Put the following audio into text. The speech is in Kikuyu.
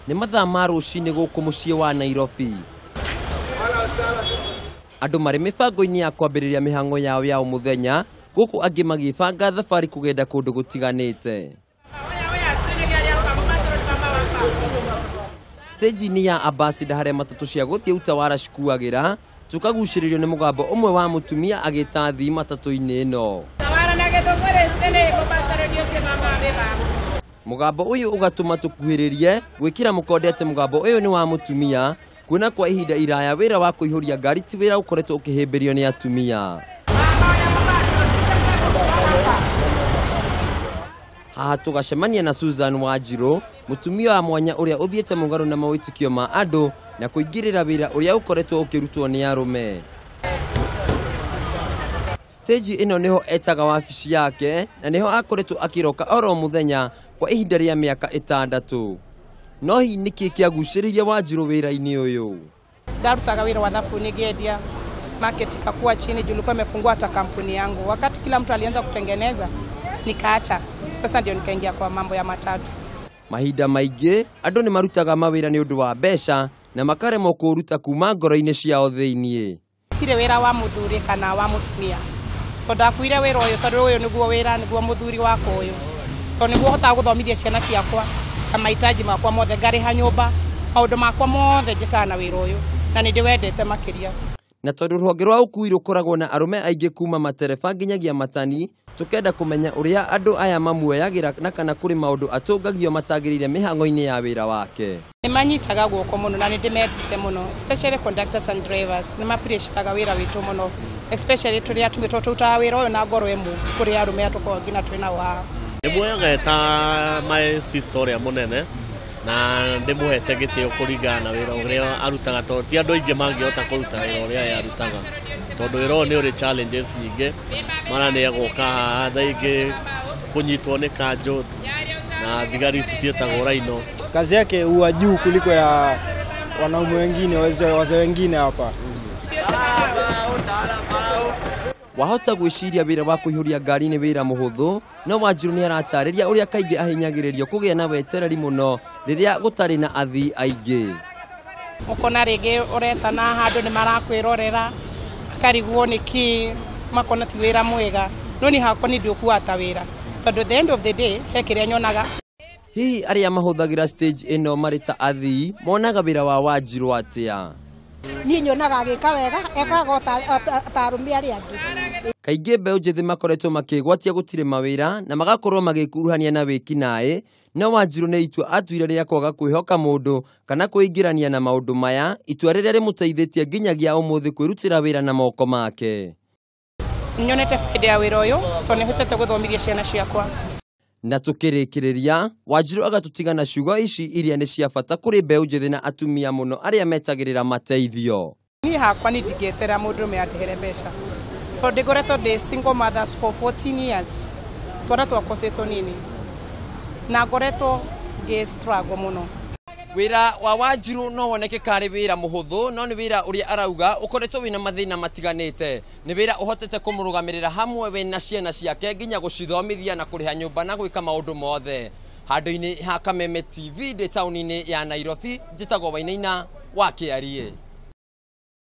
Nĩ mathaa ma rũcinĩ gũkũ mũciĩ wa Nairobi. Andũ marĩ mĩbango-inĩ ya kwambĩrĩria mĩhang'o yao ya o mũthenya, gũkũ angĩ magĩbanga thabarĩ kũgenda kũndũ gũtiganĩte. Stage-inĩ ya Ambassador harĩa matatũ cia gũthiĩ Utawala cikuagĩra, tũkagucĩrĩrio nĩ mũgambo ũmwe wa mũtumia agĩta athii matatũ-inĩ ĩno. Mũgambo ũyũ ũgatũma tũkuhĩrĩrie gwĩkĩra mũkonde atĩ mũgambo ũyũ nĩ wa mũtumia, kuona kwa ihinda iraya wĩra wa kũihũria ngari ti wĩra ũkoretwo ũkĩhĩmbĩrio nĩ atumia. Haha tũgacemania na Susan Wanjirũ, mũtumia wa mwanya ũrĩa ũthiĩte mũgarũ na mawĩtĩkio ma andũ na kũingĩrĩra wĩra ũrĩa ũkoretwo ũkĩrutwo nĩ arũme. Stage ĩno nĩho etaga wabici yake na nĩho akoretwo akĩroka oro mũthenya kwa ihinda rĩa mĩaka 6. No hihi nĩkĩ kĩagucĩrĩirie Wanjirũ wĩra-inĩ ũyũ? Ndarutaga wĩra wa thabuni ngĩendia, market ikakuwa chini juu nilikuwa nimefungua hata kampuni yangu. Wakati kila mtu alianza kutengeneza nikaacha. Sasa ndio nikaingia kwa mambo ya matatu. Mahinda maingĩ andũ nĩ marutaga mawĩra nĩ ũndũ wa mbeca na makaremwo kũũruta kuma ngoro-inĩ ciao thĩiniĩ. Tirĩ wĩra wa mũthuri kana wa mũtumia, tondũ ndakuire wĩra ũyũ tondũ ũyũ nĩguo wĩra, nĩguo mũthuri wakwa ũyũ, tondũ nĩguo hotaga gũthomithia ciana ciakwa na mahitaji makwa mothe, ngarĩha nyũmba, maũndũ makwa mothe njĩkaga na wĩra ũyũ na nĩ ndĩwendete makĩria. Na tondũ rũhonge rwa ũkui rũkoragwo na arũme aingĩ kuma matereba nginyagia matani, tũkenda kũmenya ũrĩa andũ aya mamuoyagĩra na kana kũrĩ maũndũ atũngagio matagĩrĩire mĩhang'o-inĩ ya wĩra wake. Nĩ manyitaga guoko mũno na nĩ ndĩmendete mũno, especially conductors and drivers. Nĩ ma-appreciate-aga wĩra witũ mũno, especially tũrĩ atumia, tondũ tũrutaga wĩra ũyũ na ngoro ĩmwe kũrĩ arũme aya tũkoragwo nginya twĩ nao haha. Ndĩmuoyaga ta my sister ũrĩa mũnene na ndĩmũhete gĩtĩo kũringana na wĩra ũrĩa arutaga, tondũ ti andũ aingĩ mangĩhota kũruta wĩra ũrĩa ye arutaga, tondũ wĩra ũyũ nĩ ũrĩ challenges nyingĩ. Mara nĩ egũka haha thaa ingĩ kũnyitwo nĩ kanjũ na thigari ici ciĩtagwo raino. Kazi yake huwa juu kuliko ya wanaume wengine, wazee wengine hapa. Wahota gwĩciria wĩra wa kũihũria ngari nĩ wĩra mũhũthũ, no Wanjirũ nĩ aratarĩria ũrĩa kaingĩ ahinyagĩrĩrio kũgĩa na wetereri mũno rĩrĩa gũtarĩ na athii aingĩ. Ũkona rĩngĩ ũretana handũ nĩ marakwĩrorera, makarigwo nĩkĩ, makona ti wĩra mwega, no niĩ hakwa nĩ ndiũkuaga ta wĩra, tondũ the end of the day he kĩrĩa nyonaga. Hihi arĩa mahũthagĩra stage ĩno marĩ ta athii monaga wĩra wa Wanjirũ atĩa? Niĩ nyonaga agĩka wega, ekaga o ta arũme arĩa angĩ. Kaingĩ mbeũ njĩthĩ makoretwo makĩgwatia gũtirĩ mawĩra na magakorwo magĩkuruhania na wĩkinaĩ, no Wanjirũ nĩ itua atuire rĩa kwaga kwĩhoka mũndũ kana kwĩingĩrania na maũndũ maya, itua rĩrĩa rĩmũteithĩtie nginyagia ũmũthĩ kwĩrutĩra wĩra na moko make. Nyonete faida ya wĩra ũyũ tondũ nĩhotete gũthomithia ciana ciakwa. Na tũkĩrĩkĩrĩria, Wanjirũ agatũtiga na ciugo ici iria nĩ cia bata kũrĩ mbeũ njĩthĩ na atumia mũno arĩa metagĩrĩra mateithio. Niĩ hakwa nĩ ndingĩeterera mũndũrũme andehere mbeca, tondũ ngoretwo ndĩ single mothers for 14 years, twana twakwa twĩ tũnini, na ngoretwo ngĩ struggle mũno. Wĩra wa Wanjirũ no woneke karĩ wĩra mũhũthũ, no nĩ wĩra ũrĩa arauga ũkoretwo wĩna mathĩna matiganĩte. Nĩ wĩra ũhotete kũmũrũgamĩrĩra hamwe we na ciana ciake nginya gũcithomithia na kũrĩha nyũmba na gwĩka maũndũ mothe. Handũ-inĩ ha Kameme TV ndĩ taũni-inĩ ya Nairobi, njĩtagwo Wainaina wa Kĩarie.